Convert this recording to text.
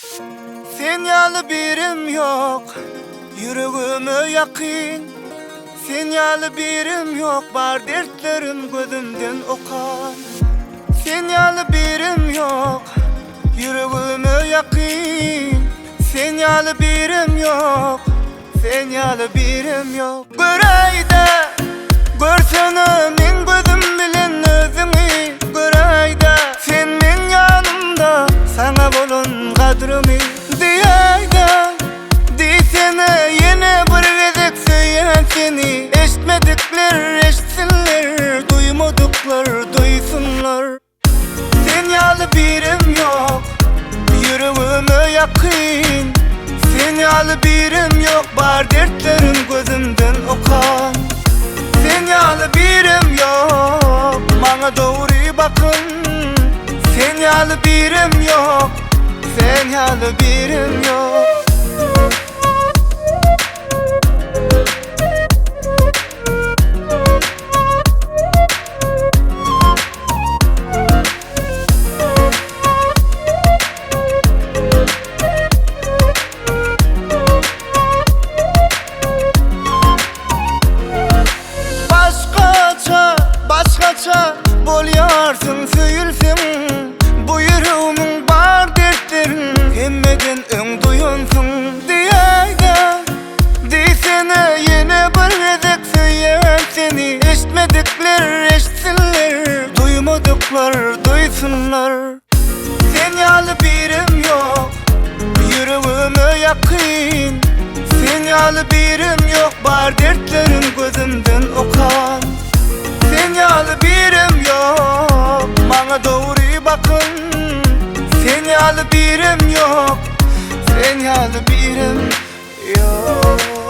Sen ýaly birim ýok, ýüregime ýakyn Sen ýaly birim ýok, bar dertlerim gözümden okan Sen ýaly birim ýok, ýüregime ýakyn Sen ýaly birim ýok, sen ýaly birim ýok Göräýdä, görsene meň gözüm bilen özüňi Göräýdä, sen meň ýanymda saňa bolan gadrymy Diýäýdä, diýsene ýene bir gezek söýýän seni Eşitmedikler eşitsinler, duýmadyklar duýsunlar Sen ýaly birem ýok, ýüregime ýakyn Sen ýaly birem ýok, bar dertlerim gözümden okan Sen ýaly birem ýok, maňa dogry bakyn Sen ýaly birem ýok, sen ýaly birem ýok. Başgaça, başgaça bolýarsyň söýülseň Bu ýüregimiň bar dertlerin hemmeden öň duýansyň Diýäýdä Diýsene ýene bir gezek söýýän seni Eşitmedikler eşitsinler Duýmadyklar duýsunlar Sen ýaly birem ýok Ýüregime ýakyn Sen ýaly birem ýok Bar dertlerim gözümden okan Sen ýaly birem ýok Maňa dogry bakyn Sen ýaly birem ýok Sen ýaly birem ýok.